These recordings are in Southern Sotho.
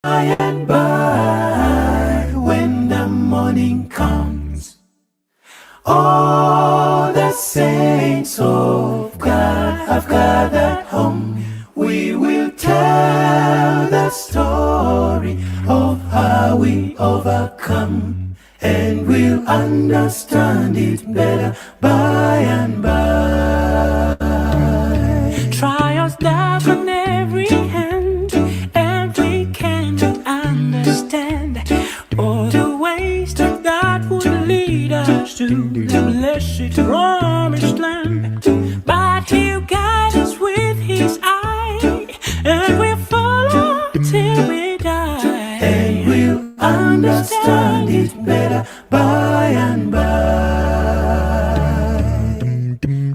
And by, when the morning comes, all the saints of God have gathered home. We will tell the story of how we overcome, and we'll understand it better by and by. Trials dark on every hand, and we cannot understand all the ways that God would lead us to the blessed promised land. But He'll guide us with His eye, and we'll follow till we die. And we'll understand it better by and by.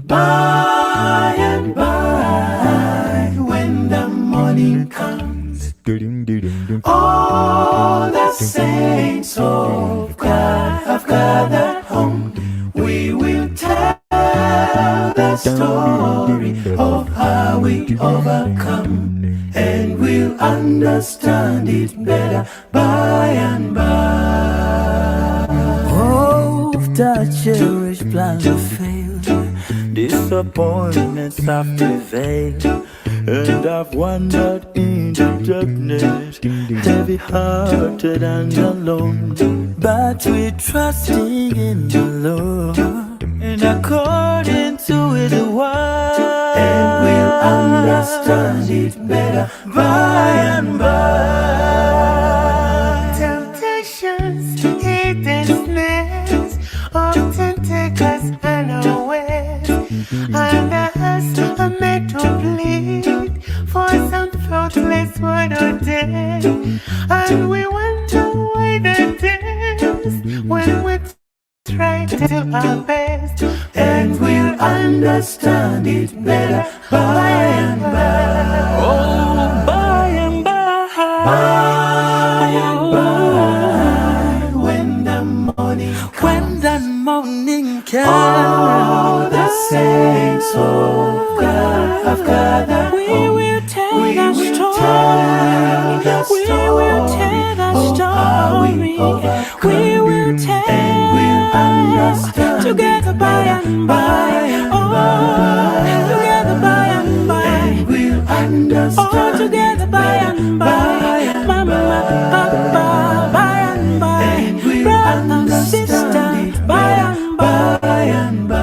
By and by, when the morning comes, all the saints of God have gathered home. We will tell the story of how we overcome, and we'll understand it better by and by. Oft our cherished plans have failed, disappointments have prevailed, and I've wandered in the darkness, heavy hearted and alone. But we're trusting in the Lord, and according to His word, And we'll understand it better by and by. Temptations, hidden snares, often take us unawares, and us are made to plead for some fruitless word or deed, and we wonder why that is when we try to do our best, And we'll understand it better by and by. Oh, by and by, By and by, when the morning when comes, the morning comes, all the saints of God have gathered We home. will tell We the will story. tell the We will story tell the of how we story. overcome, We will tell and we'll understand together it by better and by by. and Oh, by. together by and by. And we'll Oh, understand together it by better and by by. and Mama, by. papa, by and by. And we'll Brother, understand sister, it by better and by. by and by.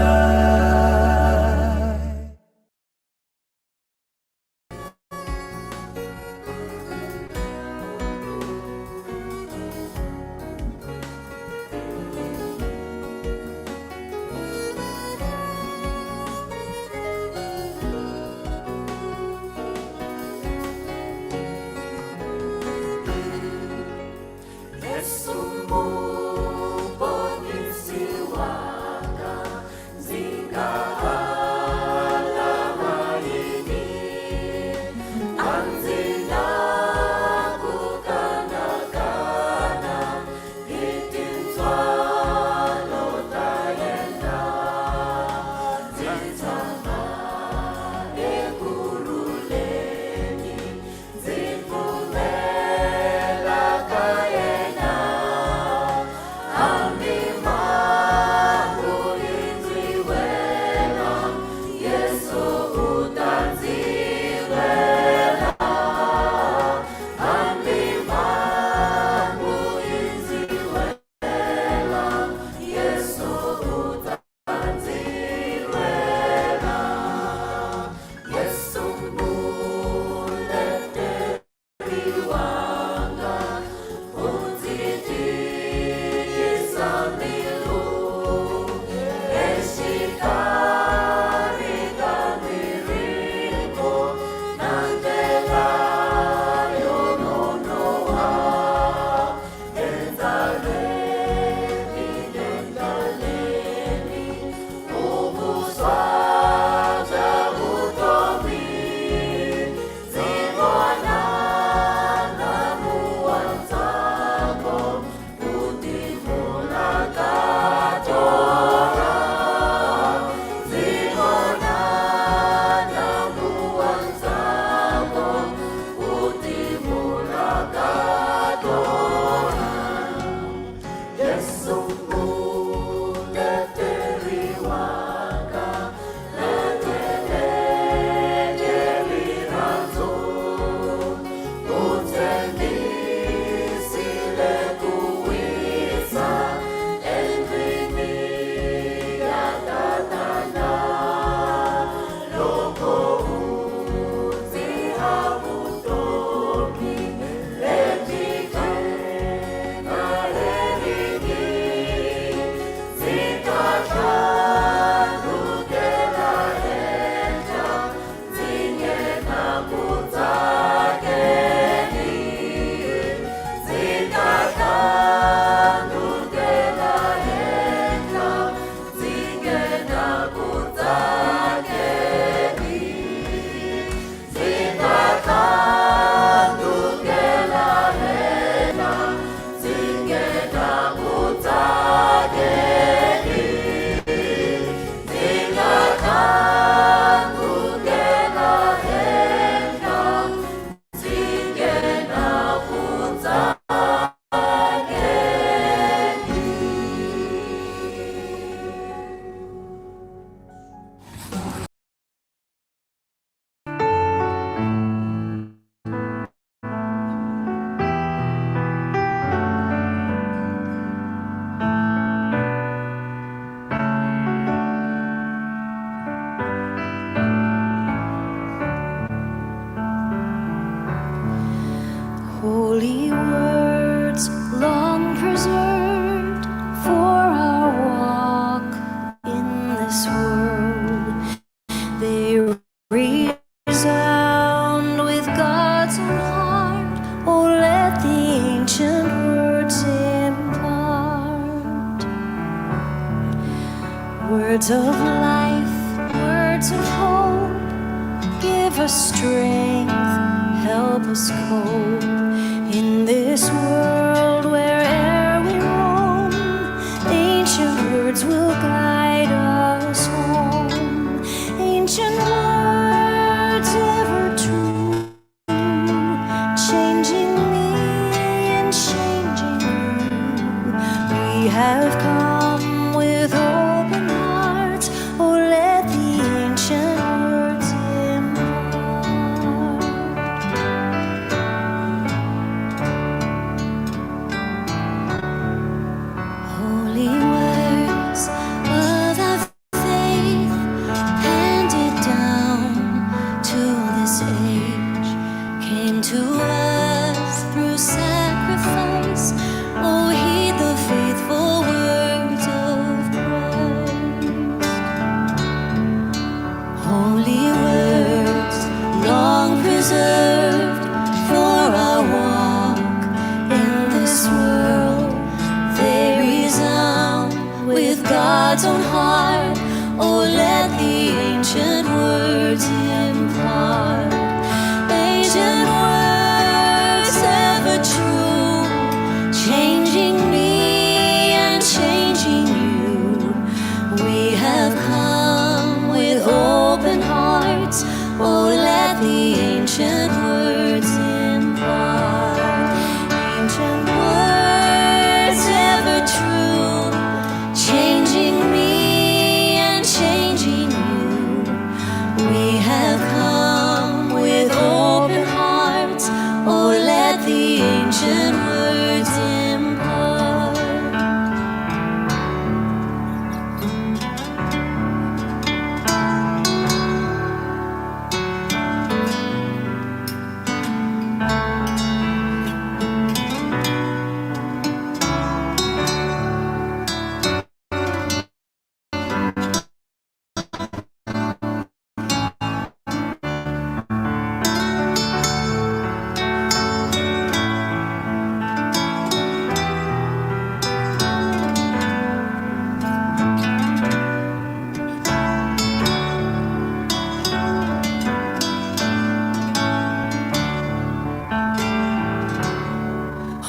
life, words of hope, give us strength, help us cope. In this world where'er we roam, ancient words will guide us home. Ancient words ever true, changing me and changing you. We have come with open hearts. Oh, let the ancient words impart. Holy words of our faith, handed down to this age, came to us through sacrifice. Oh, heed the faithful words of Christ. Holy words, long preserved for our walk in this world, they resound with God's own heart. Oh, let the ancient words impart. Ancient words ever true, changing me and changing you. We have come with open hearts. Oh, let the ancient words impart. Ancient words ever true, changing me and changing you. We have come with open hearts. Oh, let the ancient words impart.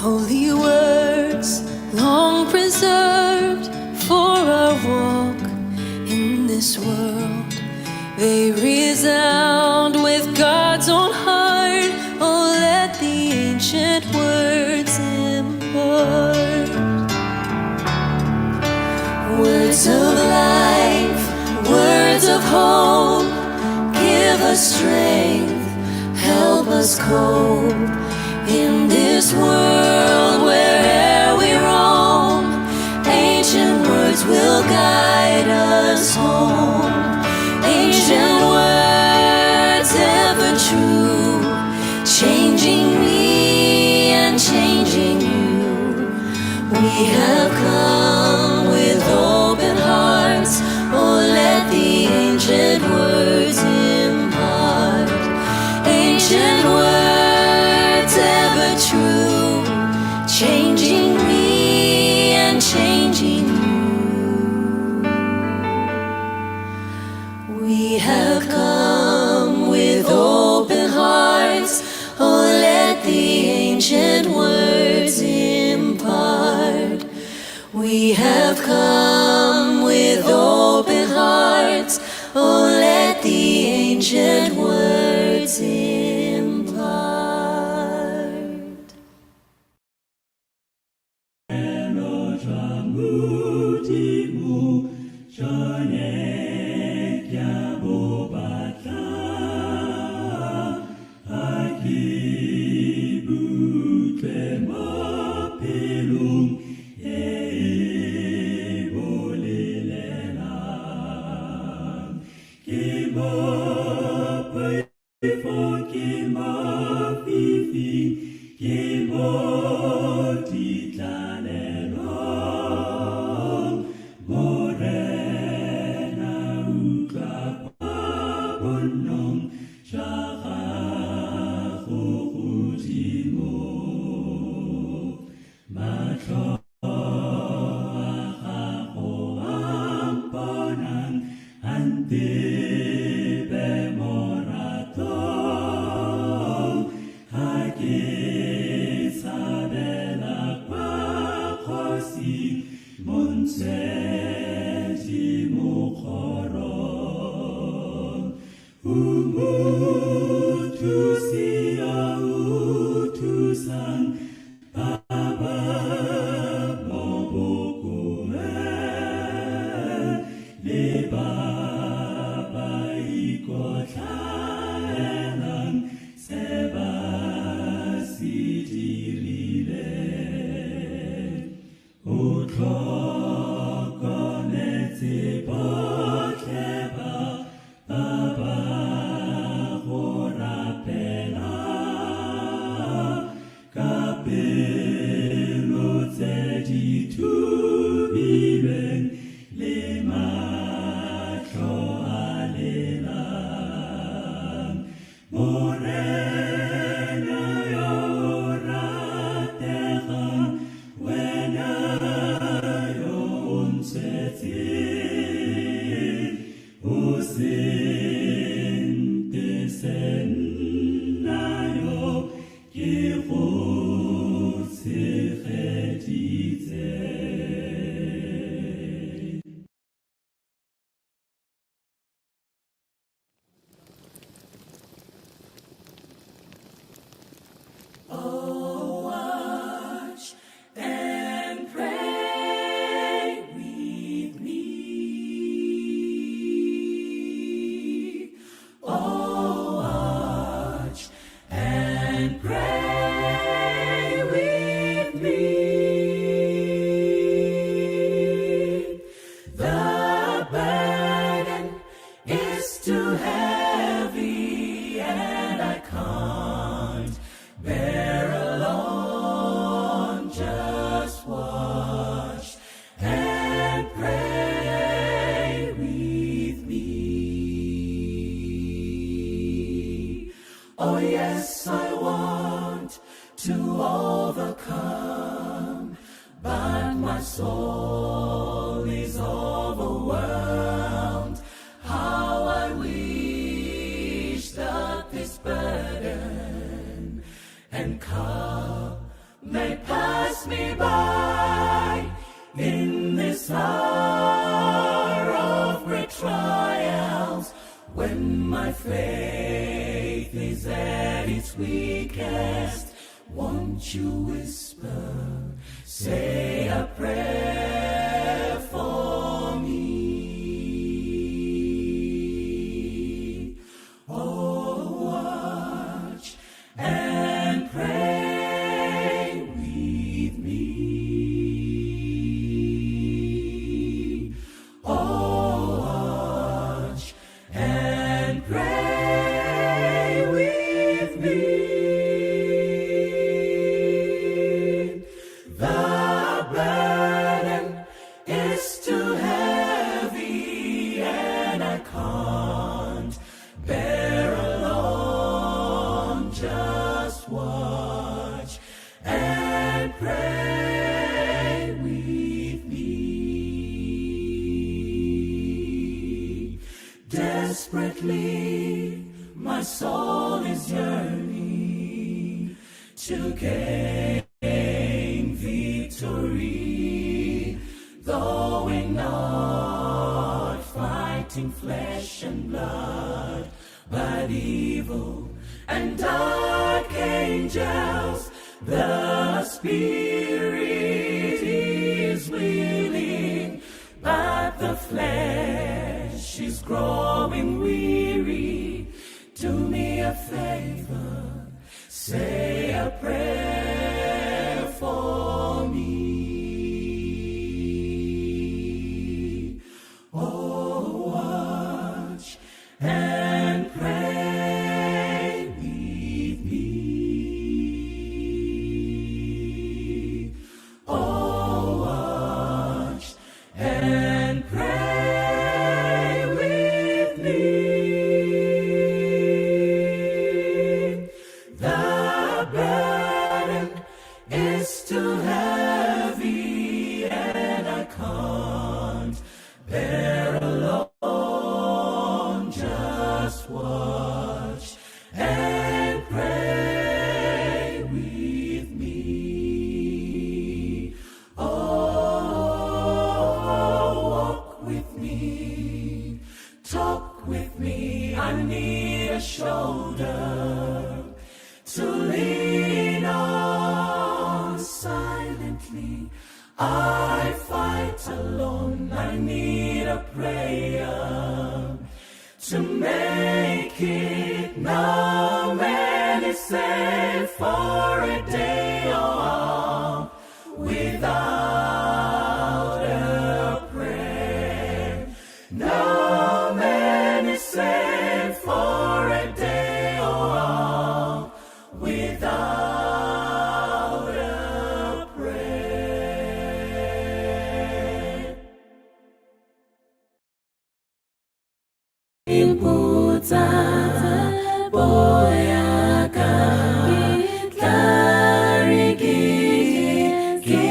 Holy words, long preserved for our walk in this world, they resound with God's own heart. Oh, let the ancient words impart. Words of life, words of hope, give us strength, help us cope. In this world where'er we roam, ancient words will guide us home. Ancient words ever true, changing me and changing you. We have come with open hearts. Oh, let the ancient words impart. Ancient words ever true, changing me and changing you. We have come with open hearts. Oh, let the ancient words impart. We have come with open hearts. Oh, let the ancient words impart. Mahlo a gago a mponang. Ntebe moratong, ha ke tshabela kwa kgosi, Montshedi mokgorong. O mothusi yo o thusang ba ba mo bokoeng le ba ba ikotlhaelang se ba se dirileng. O tlhokometse botlhe ba ba ba go rapelang ka pelo tse di thubilweng le matlho a lelang. Morena yo o rategang, wena yo o ntshwetseng, o se ntese nna yo ke go tshegeditse. Oh, watch and pray with me. Oh, watch and pray with me. The burden is too heavy and I can't bear alone. Just watch and pray with me. Oh yes, I want to overcome, but my soul is overwhelmed. How I wish that this burden and cup may pass me by in this hour of great trials, when my faith is at its weakest. Won't you whisper, say a prayer for me? Oh, watch and pray with me. Oh, watch and pray with me. The burden is too heavy and I can't bear alone. Just watch and pray with me. Desperately, my soul is yearning to gain victory, though we're not fighting flesh and blood, but evil and dark angels. The spirit is willing, but the flesh is growing weary. Do me a favor, say a prayer for me. Oh, watch and pray with me. Oh, watch and pray with me. The burden Walk with me, I need a shoulder to lean on. Silently, I fight alone. I need a prayer to make it. No man is safe for a day or all without a prayer. No man is safe for a day or all without a prayer. Imputsa boyaka tlariki ki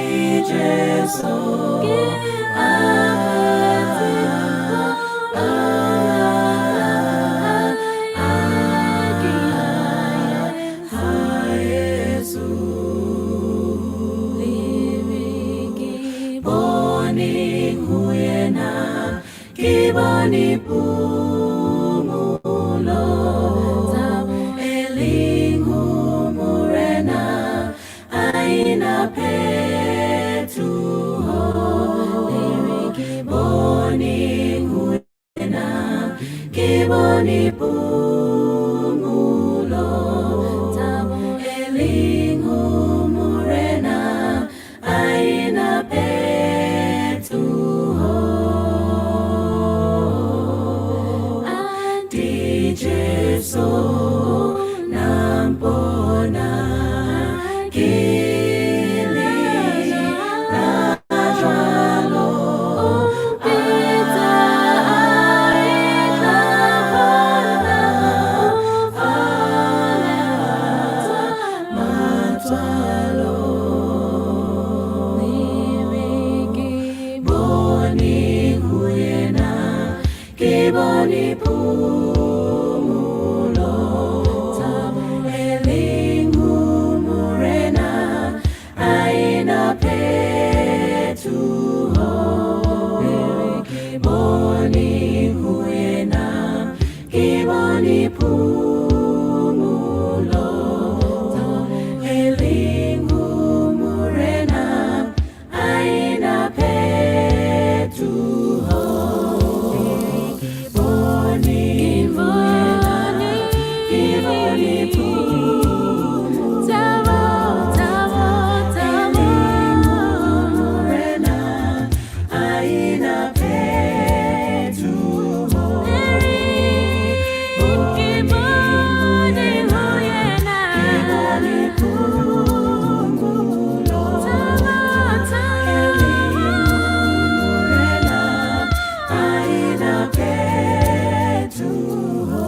Jesu Boni huyena kiboni pumulo elingu murena aina petuho boni huyena kiboni pumulo elingu murena aina petuho andi Jesu nampona kili najwalo Boni huyena kiboni pumulo elingu murena aina petuho boni huyena kiboni pumulo elingu murena aina petuho boni huyena kiboni pumulo murena aina petuho boni huyena kiboni pumulo murena aina petuho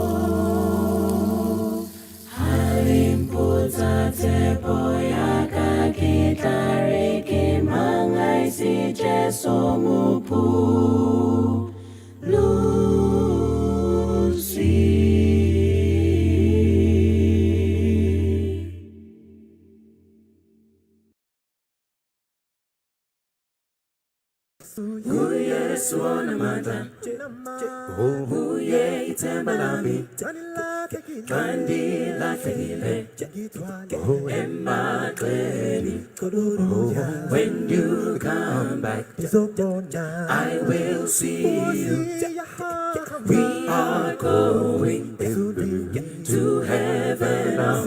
Halimputsa tshepo ya ka ke tla re ke mang ha e se Jesu Mopholosi. UYesu onamandla, uye ithemba lami, xa ndilahlekile emagxeni. When you come back, I will see you. We are going to heaven now.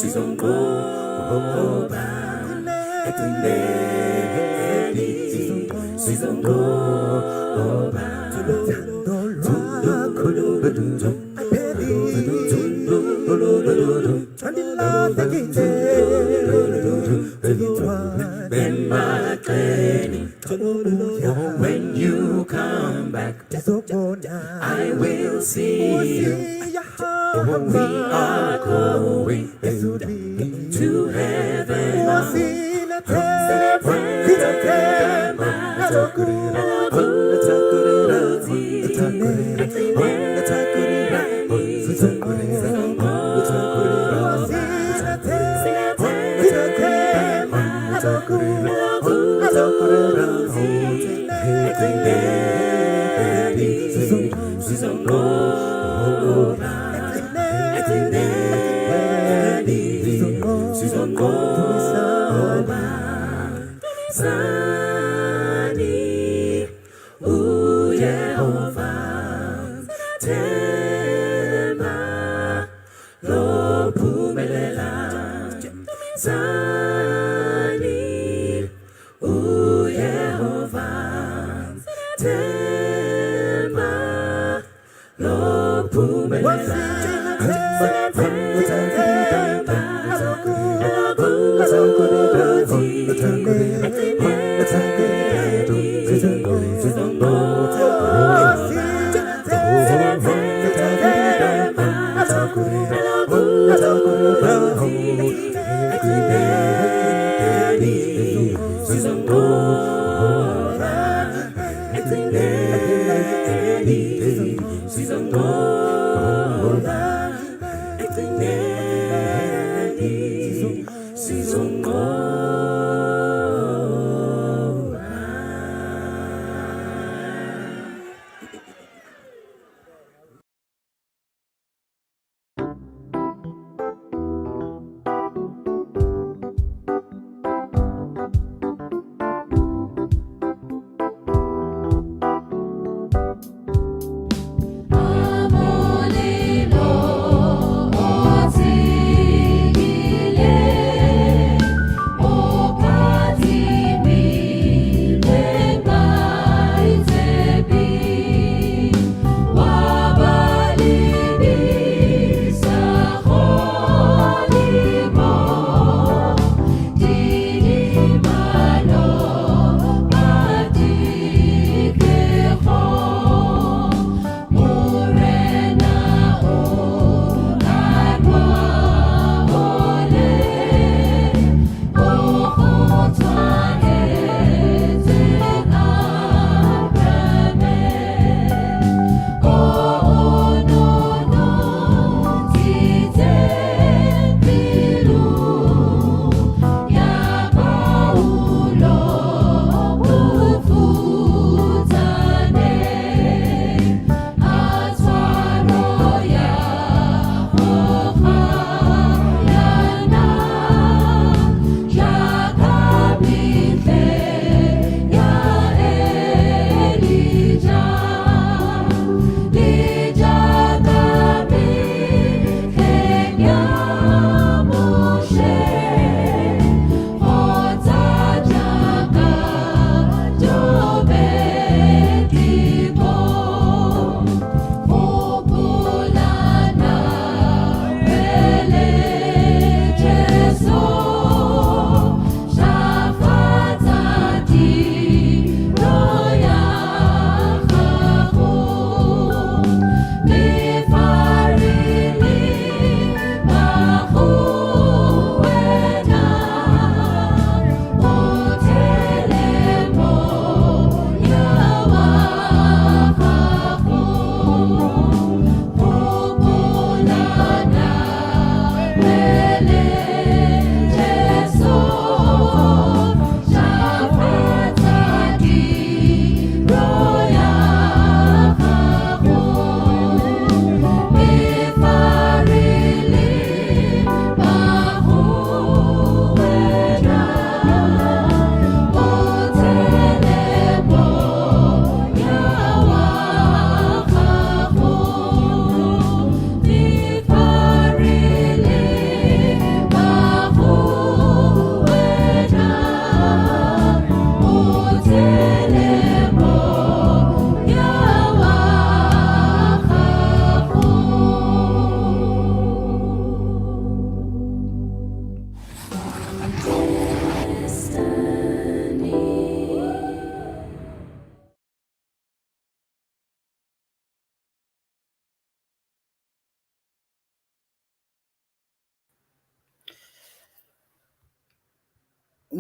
Sizonqoba ekugcineni, sizonqoba. Emagxeni, when you come back, I will see you. We are going to heaven. Amor.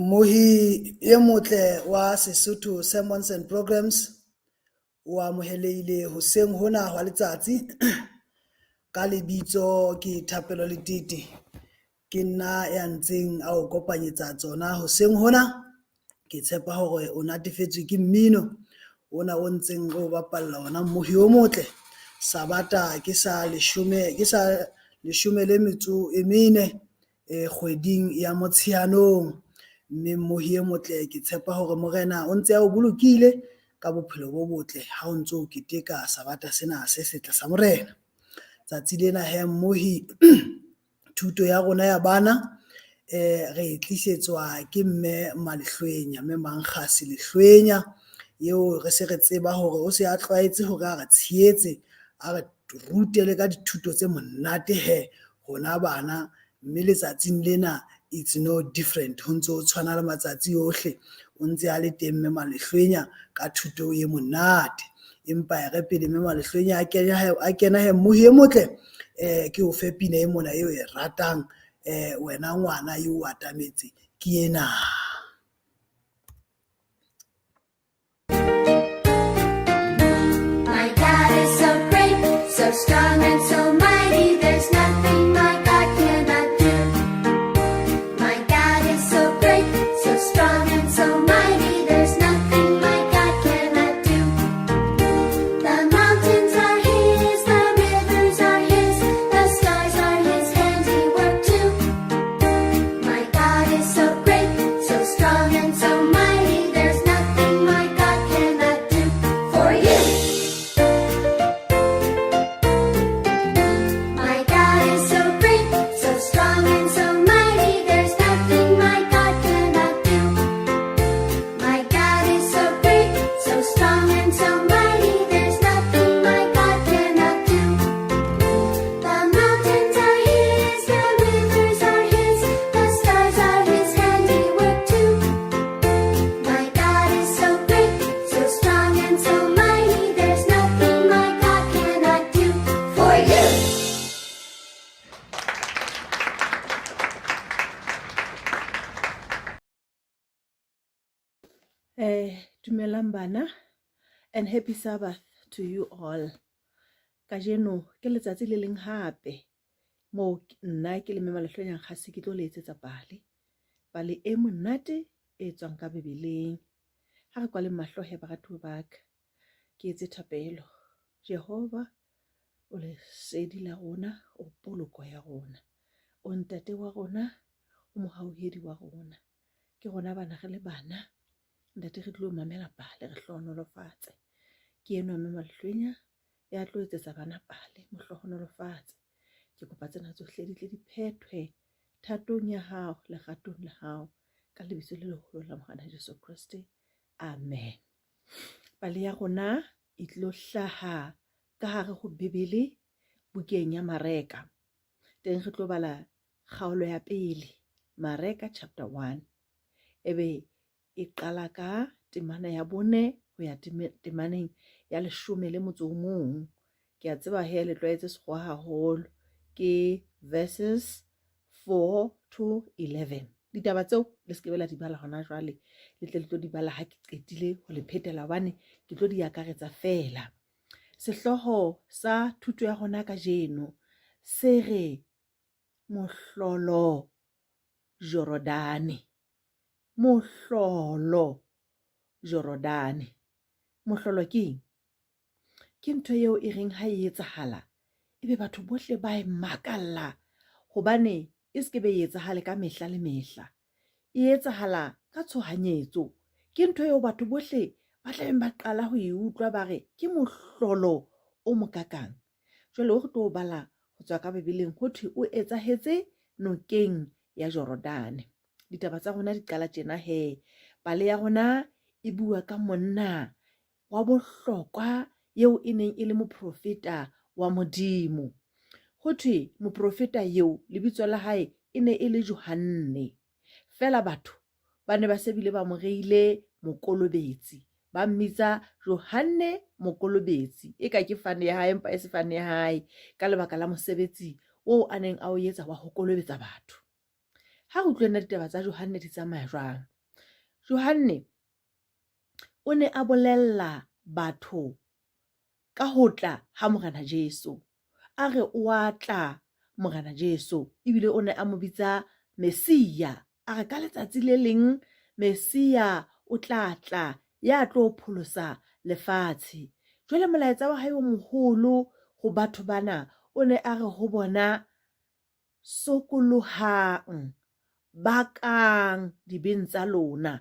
Mmohi e motle wa Sesotho Sermons and Programs o amohelehile hoseng hona hwa letsatsi ka lebitso ke Thapelo Letete ke nna ya ntseng a o kopanyetsa tsona hoseng hona ke tshepa hore o natefetswe ke mmino ona o ntseng re o bapalla ona mmohi o motle sabata ke sa leshome ke sa leshome le metso e mene kgweding ya Motsheanong. Mme mmohi e motle ke tshepa hore morena o ntse a o bolokile ka bophelo bo botle ha o ntso o keteka sabata sena se setle sa morena. Tsatsi lena he mmohi thuto ya rona ya bana re e tlisetswa ke mme Malehlwenya, mme Mankgasi Lehlwenya eo re se re tseba hore o se a tlwaetse hore a re tshehetse, a re rute le ka dithuto tse monate hee rona bana. Mme letsatsing lena it's no different ho ntso ho tshwana le matsatsi ohle o ntse a le teng mme Malehlwenya ka thuto e monate. Empa e re pele mme Malehlwenya a kena a kena he mmohi e motle ke o fe pina e mona eo e ratang wena ngwana eo o atametse ke ena. My God is so great, so strong and so mighty. There's nothing my God cannot do. My God is so great, so strong and so mighty. There's nothing my God cannot do. The mountains are His, the rivers are His, the stars are His handiwork too. My God is so great, so strong and so mighty. There's nothing my God cannot do for you. My God is so great, so strong and so mighty. There's nothing my God cannot do. My God is so great, so strong and so mighty. There's nothing my God cannot do. The mountains are His, the rivers are His, the stars are His handiwork too. My God is so great, so strong and so mighty. There's nothing my God cannot do for you. Dumelang bana and happy Sabbath to you all. Kajeno ke letsatsi le leng hape moo nna ke le Mme Malehlwenya Nkgase ke tlo le etsetsa pale. Pale e monate e tswang ka Bibeleng. Ha re kwaleng mahlo he baratuwa ba ka. Ke etse thapelo. Jehova o lesedi la rona, o poloko ya rona. O ntate wa rona, o mohauhedi wa rona. Ke rona bana re le bana. Ntate re tlo mamela pale re hlohonolofatse. Ke enwa Mme Malehlwenya ya tlo etsetsa bana pale mo hlohonolofatse. Ke kopa tsena tsohle di tle di phethwe thatong ya hao leratong la hao ka lebitso le leholo la Morena Jesu Kreste. Amen. Pale ya rona e tlo hlaha ka hare ho Bibele bukeng ya Mareka. Teng re tlo bala kgaolo ya pele Mareka chapter 1. Ebe e qala ka temana ya bone ho ya temaneng ya leshome le motso o mong. Ke a tseba he le tlwaetse sekgowa haholo. Ke verses 4 to 11. Ditaba tseo le se ke be la di bala hona jwale, le tle le tlo di bala ha ke qetile ho le phetela hobane ke tlo di akaretsa feela. Sehlooho sa thuto ya rona kajeno se re mohlolo Jorodane. Mohlolo Jorodane. Mohlolo ke eng? Ke ntho eo e reng ha e etsahala ebe batho bohle ba e makalla hobane e se ke be e etsahale ka mehla le mehla. E etsahala ka tshohanyetso. Ke ntho eo batho bohle ba tlabeng ba qala ho e utlwa ba re ke mohlolo o mokakang. Jwale o re tlo bala ho tswa ka Bibeleng ho thwe o etsahetse nokeng ya Jorodane. Ditaba tsa rona di qala tjena he. Pale ya rona e bua ka monna wa bohlokwa eo e neng e le moprofeta wa Modimo. Ho thwe moprofeta eo lebitso la hae e ne e le Johanne. Feela batho ba ne ba se bile ba mo reile Mokolobetsi, ba mmitsa Johanne Mokolobetsi. E ka ke fane ya hae empa e se fane ya hae ka lebaka la mosebetsi oo a neng a o etsa wa ho kolobetsa batho. Ha re utlwe nna ditaba tsa Johanne di tsamaya jwang. Johanne o ne a bolella batho ka ho tla ha Morena Jesu. A re o a tla Morena Jesu ebile o ne a mo bitsa Mesia. A re ka letsatsi le leng Mesia o tla tla ya tlo pholosa lefatshe. Jwale molaetsa wa hae o moholo ho batho bana o ne a re ho bona, Sokolohang, bakang dibeng tsa lona.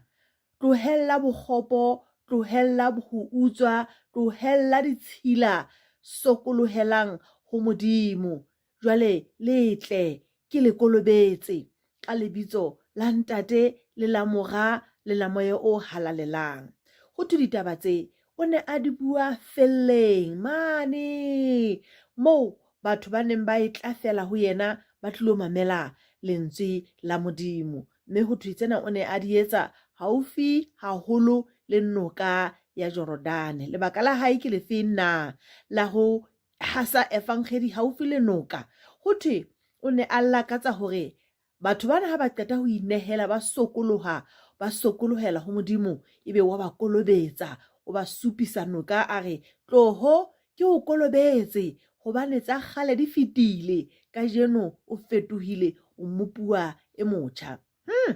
Tlohella bokgopo, tlohella ho utswa, tlohella ditshila, sokolohelang ho Modimo. Jwale le tle, ke le kolobetse ka lebitso la Ntate le la Mora le la Moya o Halalelang. Ho thwe ditaba tse o ne a di bua felleng mane moo batho ba neng ba e tla feela ho yena ba tlilo mamela lentswe la Modimo. Mme ho thwe tsena o ne a di etsa haufi haholo le noka ya Jorodane. Lebaka la hae ke lefeng na la ho hasa evangedi haufi le noka? Ho thwe o ne a lakatsa hore Batho bana ha ba qeta ho inehela, ba sokoloha, ba sokolohela ho Modimo, ebe wa ba kolobetsa, o ba supisa noka, a re, Tloho, ke o kolobetse, hobane tsa kgale di fetile, kajeno o fetohile, o mmopuwa e motjha. Hmm.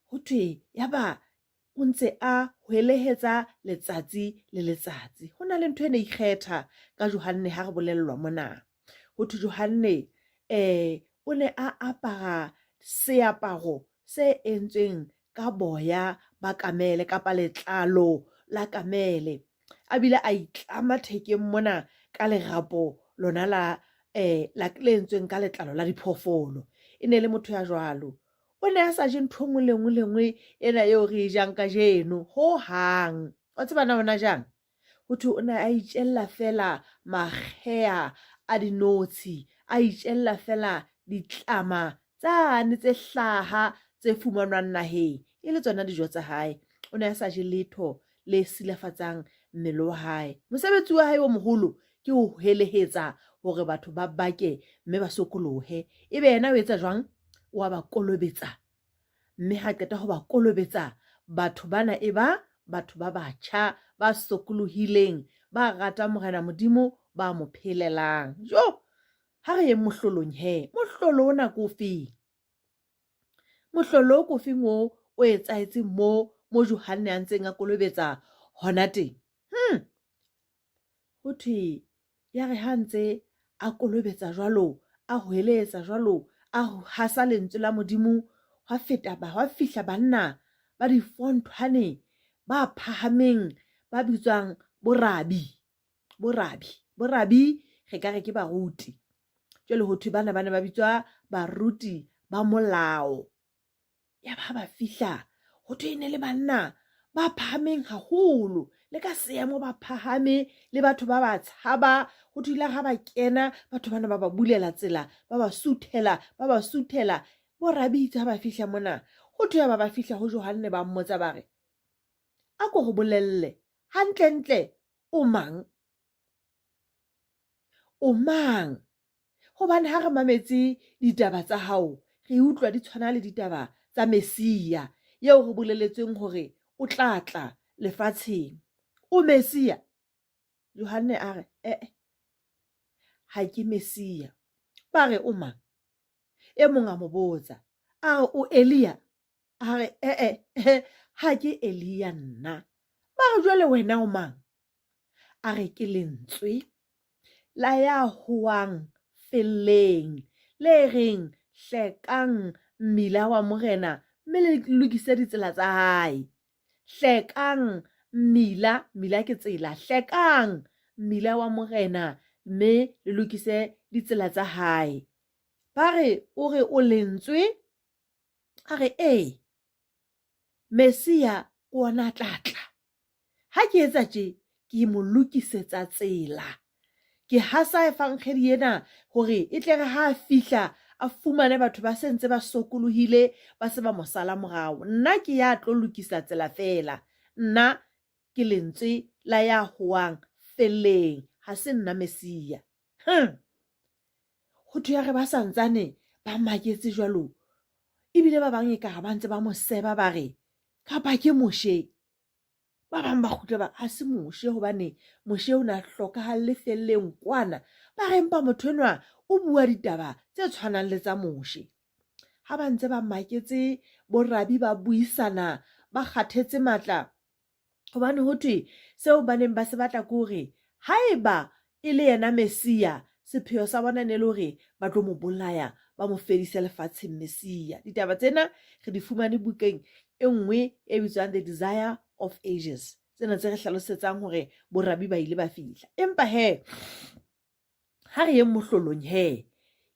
Ho thwe, yaba o ntse a hwelehetsa letsatsi le letsatsi. Ho na le ntho e ne ikgetha ka Johanne ha re bolellwa mona. Ho thwe Johanne um o ne a apara seaparo se entsweng ka boya ba kamele kapa letlalo la kamele. A bile a itlama thekeng mona ka lerapo lona la um la le entsweng ka letlalo la diphoofolo. E ne e le motho ya jwalo. O ne a sa je ntho e nngwe le nngwe le nngwe ena eo re e jang kajeno hohang. Wa tseba na ona jang? Ho thwe o ne a itjella feela makgea a dinotshi, a itjella feela ditlama tsane tse hlaha tse fumanwang naheng, e le tsona dijo tsa hae. O ne a sa je letho le silafatsang mmele wa hae. Mosebetsi wa hae o moholo ke ho helehetsa hore batho ba bake mme ba sokolohe. Ebe yena o etsa jwang? O a ba kolobetsa. Mme ha qeta ho ba kolobetsa, batho bana e ba batho ba batjha, ba sokolohileng, ba ratang Morena Modimo, ba mo phelelang. Jo! Ha re yeng mohlolong he. Mohlolo ona ke ofeng? Mohlolo o ke ofeng o o etsahetseng mo mo Johanne a ntseng a kolobetsa hona teng? Ho thwe ya re ha ntse a kolobetsa jwalo, a hweletsa jwalo, a hasa lentswe la Modimo, hwa feta ba hwa fihla banna ba difonthwane ba phahameng ba bitswang borabi. Borabi, borabi re ka re ke baruti. Jwale ho thwe bana ba ne ba bitswa baruti ba molao. Ya ba ba fihla ho thwe e ne le banna ba phahameng haholo le ka seemo ba phahame le batho ba ba tshaba. Ho thwe ile ha ba kena batho bana ba ba bulela tsela, ba ba suthela, ba ba suthela. Bo rabitse ha ba fihla mona, ho thwe ya ba ba fihla ho Johanne ba mmotsa ba re, A ko re bolelle hantlentle o mang? O mang? Hobane ha re mametse ditaba tsa hao, re utlwa di tshwana le ditaba tsa Mesia, eo re boleletsweng hore o tla tla lefatsheng. O Mesia? Johanne a re, E-e, ha ke Mesia. Ba re, O mang? E mong a mo botsa, a re, O Elia? A re, E-e, ha ke Elia nna. Ba re, Jwale wena o mang? A re ke lentswe la ya hoang felleng, le reng, Hlekang mmila wa Morena mme le lokise ditsela tsa hae. Hlekang mmila, mmila ke tsela, hlekang mmila wa Morena mme le lokise ditsela tsa hae. Ba re, o re o lentswe? A re, ee, Mesia ke ona a tla tla. Ha ke etsa tje, ke mo lokisetsa tsela. Ke hasa evangedi ena hore e tle re ha a fihla a fumane batho ba se ntse ba sokolohile, ba se ba mo sala morao. Nna ke ya tlo lokisa tsela feela. Nna ke lentswe la ya hoang felleng, ha se nna Mesia. Hum! Ho thwe ya re ba sa ntsane ba maketse jwalo, ebile ba bang ekare ba ntse ba mo seba ba re, Kapa ke Moshe? Ba bang ba kgutla ba ha se Moshe hobane Moshe o ne a hlokahalle felleng kwana. Ba re empa motho enwa o bua ditaba tse tshwanang le tsa Moshe. Ha ba ntse ba maketse borabi ba buisana ba kgathetse matla hobane ho thwe seo ba neng ba se batla ke hore haeba e le yena Mesia, sepheo sa bona ne le hore ba tlo mo bolaya, ba mo fedise lefatsheng Mesia. Ditaba tsena re di fumane bukeng e nngwe e bitswang The Desire of Ages. Tsena tse re hlalosetsang hore borabi ba ile ba fihla. Empa he, ha re yeng mohlolong he,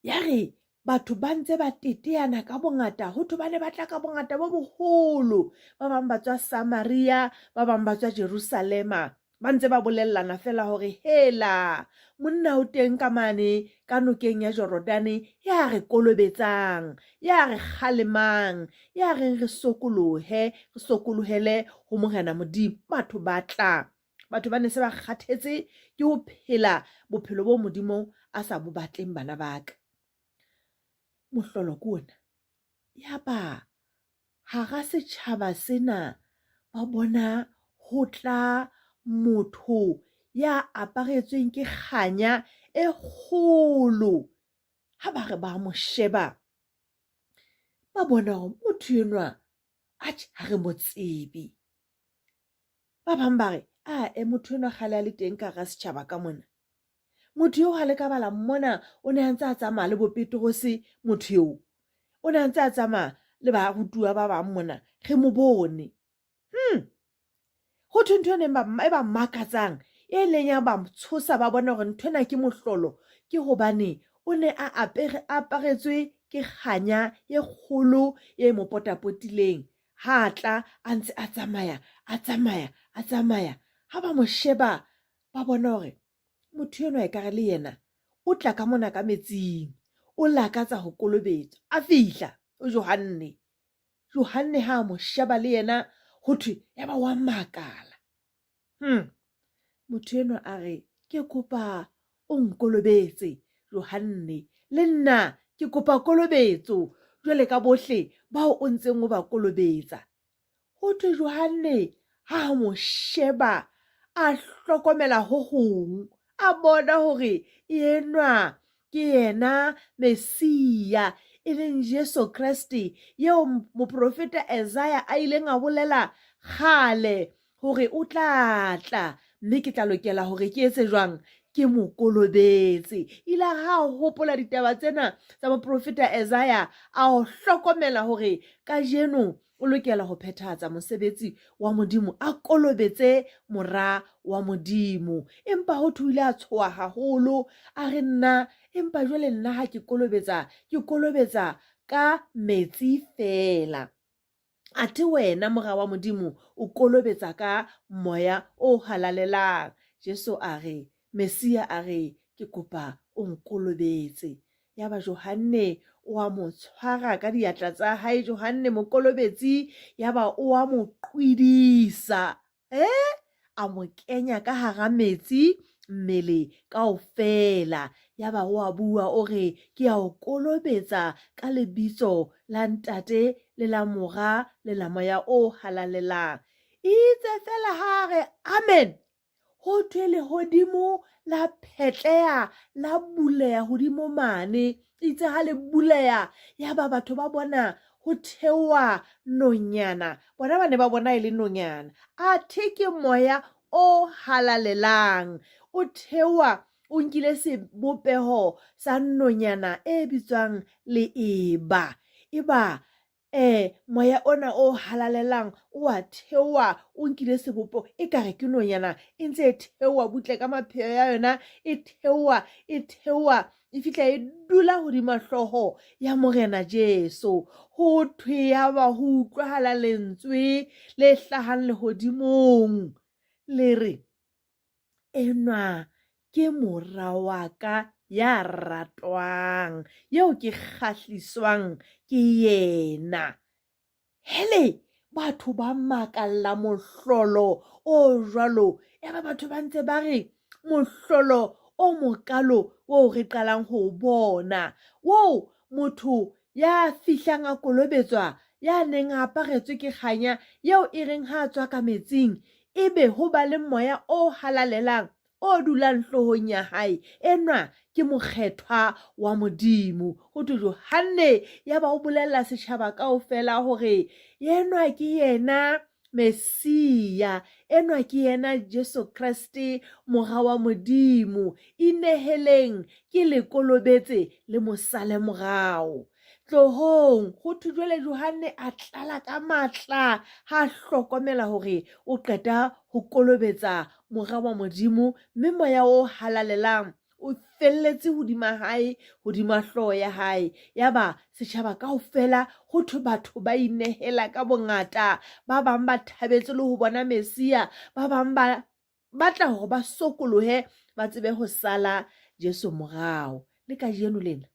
ya re batho ba ntse ba teteana ka bongata, ho thwe ba ne ba tla ka bongata bo boholo. Ba bang ba tswa Samaria, ba bang ba tswa Jerusalema. Ba ntse ba bolellana feela hore hela, monna o teng ka mane ka nokeng ya Jorodane ya re kolobetsang, ya re kgalemang, ya reng re sokolohe, re sokolohele ho Morena Modimo. Batho ba tla. Batho ba ne se ba kgathetse ke ho phela bophelo bo Modimo a sa bo batleng bana ba ka. Mohlolo ke ona. Yaba hara setjhaba sena ba bona ho tla motho ya aparetsweng ke kganya e kgolo. Ha ba re ba mo sheba, ba bona hore motho enwa atjhe ha re mo tsebe. Ba bang ba re, Ae, motho enwa kgale a le teng ka hara setjhaba ka mona. Motho eo ha le ka ba la mmona o ne a ntse a tsamaya le bo Petrose motho eo. O ne a ntse a tsamaya le barutuwa ba bang mona, re mo bone. Hmm. Ho thwe ntho e neng e ba makatsang, e leng ya ba tshosa ba bona hore ntho ena ke mohlolo, ke hobane o ne a apere aparetswe ke kganya e kgolo e mo potapotileng. Ha a tla a ntse a tsamaya, a tsamaya, a tsamaya. Ha ba mo sheba, ba bona hore motho enwa ekare le yena o tla ka mona ka metsing, o lakatsa ho kolobetswa. A fihla ho Johanne. Johanne ha a mo sheba le yena, ho thwe yaba wa makala. Motho enwa a re, Ke kopa o nkolobetse, Johanne. Le nna ke kopa kolobetso, jwale ka bohle bao o ntseng o ba kolobetsa. Ho thwe Johanne ha a mo sheba, a hlokomela ho hong, a bona hore enwa ke yena Mesia, e leng Jesu Kreste, eo moprofeta Esaia a ileng a bolela kgale hore o tla tla, mme ke tla lokela hore ke etse jwang? Ke mo kolobetse. Ile a ha a hopola ditaba tsena tsa moprofeta Esaia, a hlokomela hore kajeno o lokela ho phethahatsa mosebetsi wa Modimo, a kolobetse Mora wa Modimo. Empa ho thwe o ile a tshoha haholo, a re nna, empa jwale nna ha ke kolobetsa, ke kolobetsa ka metsi feela. Athe wena, Mora wa Modimo, o kolobetsa ka Moya o Halalelang. Jesu a re, Messia a re, Ke kopa o nkolobetse. Yaba Johanne o a mo tshwara ka diatla tsa hae, Johanne Mokolobetsi, yaba o a mo qwidisa. Eh? A mo kenya ka hara metsi mmele kaofela. Yaba o a bua o re, Ke a o kolobetsa ka lebitso la Ntate le la Mora le la Moya o Halalelang. Eitse feela ha a re amen, ho thwe lehodimo la phetleha la buleha hodimo mane. Itse ha le buleha, yaba batho ba bona ho theoha nonyana. Bona ba ne ba bona e le nonyana. Athe ke moya o halalelang o theoha o nkile sebopeho sa nonyana e bitswang leeba. Eba Ee, moya ona o halalelang o a theoha o nkile sebopo ekare ke nonyana e ntse e theoha butle ka mapheo ya yona, e theoha, e theoha, e fihla e dula hodima hlooho ya Morena Jesu. Ho thwe yaba ho utlwahala lentswe le hlahang lehodimong le re, Enwa ke mora wa ka ya ratwang, eo ke kgahliswang ke yena. Hele, batho ba makalla mohlolo o jwalo. Yaba batho ba ntse ba re, mohlolo o mokalo oo re qalang ho o bona, oo motho ya fihlang a kolobetswa. ya neng a aparetswe ke kganya eo e reng ha a tswa ka metsing ebe ho ba le moya o halalelang o dulang hloohong ya hae. Enwa ke mokgethwa wa Modimo. Ho thwe Johanne yaba o bolella setjhaba kaofela hore enwa ke yena Mesia, enwa ke yena Jesu Kreste, Mora wa Modimo. Ineheleng ke le kolobetse le mo sale morao. Tlohong, ho thwe jwale Johanne a tlala ka matla ha a hlokomela hore o qeta ho kolobetsa Mora wa Modimo mme Moya o Halalelang o felletse hodima hae, hodima hlooho ya hae. Yaba setjhaba kaofela, ho thwe batho ba inehela ka bongata. Ba bang ba thabetse le ho bona Mesia, ba bang ba batla hore ba sokolohe ba tsebe ho sala Jesu morao. Le kajeno lena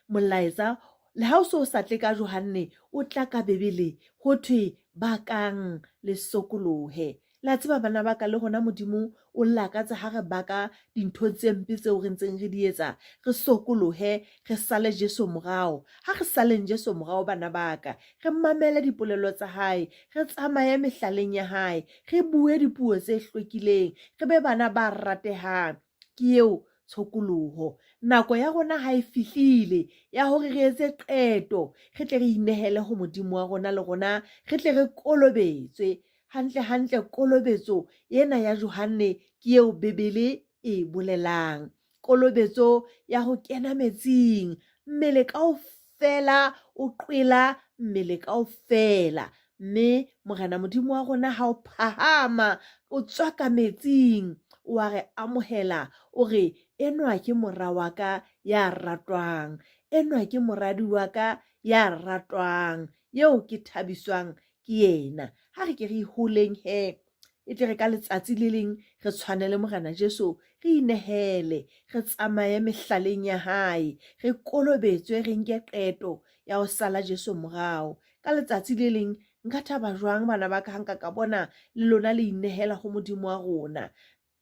molaetsa le ha o se o sa tle ka Johanne, o tla ka Bibele, ho thwe bakang le sokolohe. Le a tseba bana ba ka, le rona Modimo o lakatsa ha re baka dinthong tse mpe tseo re ntseng re di etsa, re sokolohe, re sale Jesu morao. Ha re saleng Jesu morao bana ba ka, re mamele dipolelo tsa hae, re tsamaye mehlaleng ya hae, re bue dipuo tse hlwekileng, re be bana ba ratehang. Ke eo tshokoloho. Nako ya rona ha e fihlile ya hore re etse qeto, re tle re inehele ho Modimo wa rona le rona re tle re kolobetswe. Hantle hantle kolobetso ena ya Johanne ke eo Bibele e bolelang. Kolobetso ya ho kena metsing, mmele kaofela o qwela mmele kaofela. Mme Morena Modimo wa rona ha o phahama o tswa ka metsing, o a re amohela, o re, Enwa ke mora wa ka ya ratwang, enwa ke moradi wa ka ya ratwang, eo ke thabiswang ke yena. Ha re ke re holeng he, e tle re ka letsatsi le leng re tshwane le Morena Jesu, re inehele, re tsamaye mehlaleng ya hae, re kolobetswe, re nke qeto ya ho sala Jesu morao. Ka letsatsi le leng nka thaba jwang bana ba ka ha nka ka bona le lona le inehela ho Modimo wa rona.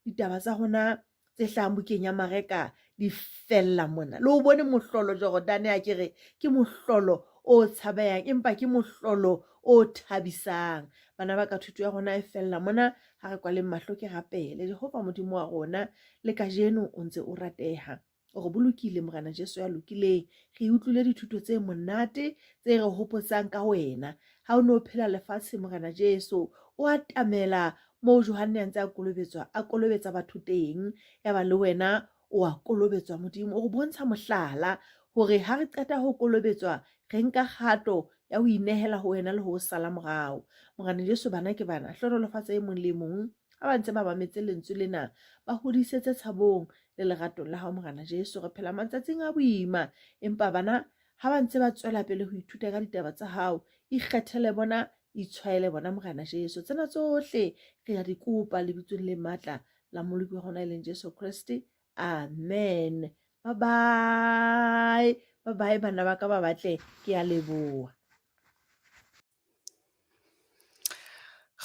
Ditaba tsa rona tse hlahang bukeng ya Mareka di fella mona. Le o bone mohlolo Jorodane a ke re ke mohlolo o tshabehang empa ke mohlolo o thabisang. Bana ba ka thuto ya rona e fella mona ha re kwaleng mahlo ke rapele. Jehova Modimo wa rona le kajeno o ntse o rateha. O re bolokile Morena Jesu ya lokileng. Re utlwile dithuto tse monate tse re hopotsang ka wena. Ha o ne o phela lefatshe Morena Jesu, o atamela moo Johanne a ntse a kolobetswa, a kolobetsa batho teng. Yaba le wena o a kolobetswa Modimo. O re bontsha mohlala hore ha re qeta ho kolobetswa re nka kgato ya ho inehela ho wena le ho o sala morao. Morena Jesu bana ke bana, hlohonolofatsa e mong le e mong ha ba ntse ba mametse lentswe lena, ba hodisetse tshabong le leratong la hao Morena Jesu. Re phela matsatsing a boima, empa bana ha ba ntse ba tswela pele ho ithuta ka ditaba tsa hao, ikgethele bona, itshwaele bona Morena Jesu. Tsena tsohle re a di kopa lebitsong le matla la Moloki wa rona e leng Jesu Kreste. Amen. Bye bye. Bye bye bana ba ka ba batle, ke a leboha.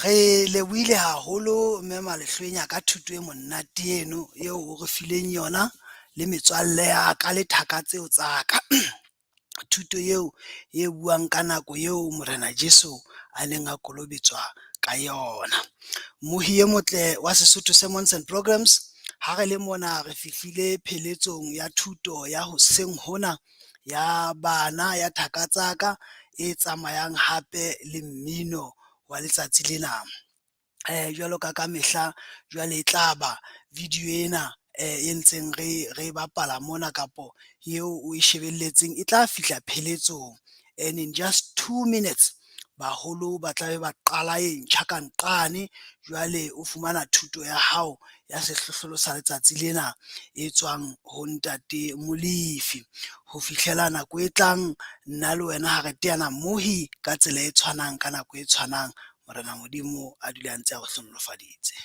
Re lebohile haholo mme Malehlwenya ka thuto e monate eno eo o re fileng yona le metswalle ya ka le thaka tseo tsa ka. Thuto eo e buang ka nako eo Morena Jesu a neng a kolobetswa ka yona. Mmohi e motle wa Sesotho Sermons and Programs, ha re le mona re fihlile pheletsong ya thuto ya hoseng hona ya bana ya thaka tsa ka e tsamayang hape le mmino wa letsatsi lena. Jwalo ka ka mehla jwale e tla ba video ena e ntseng re bapala mona kapo eo o e shebelletseng e tla fihla pheletsong and in just 2 minutes baholo ba tla be ba qala e ntjha ka nqane jwale o fumana thuto ya hao ya sehlohlolo sa letsatsi lena e tswang ho ntate Molefi. Ho fihlela nako e tlang nna le wena ha re teana mmohi ka tsela e tshwanang ka nako e tshwanang. Morena Modimo a dule a ntse a o hlohonolofaditse.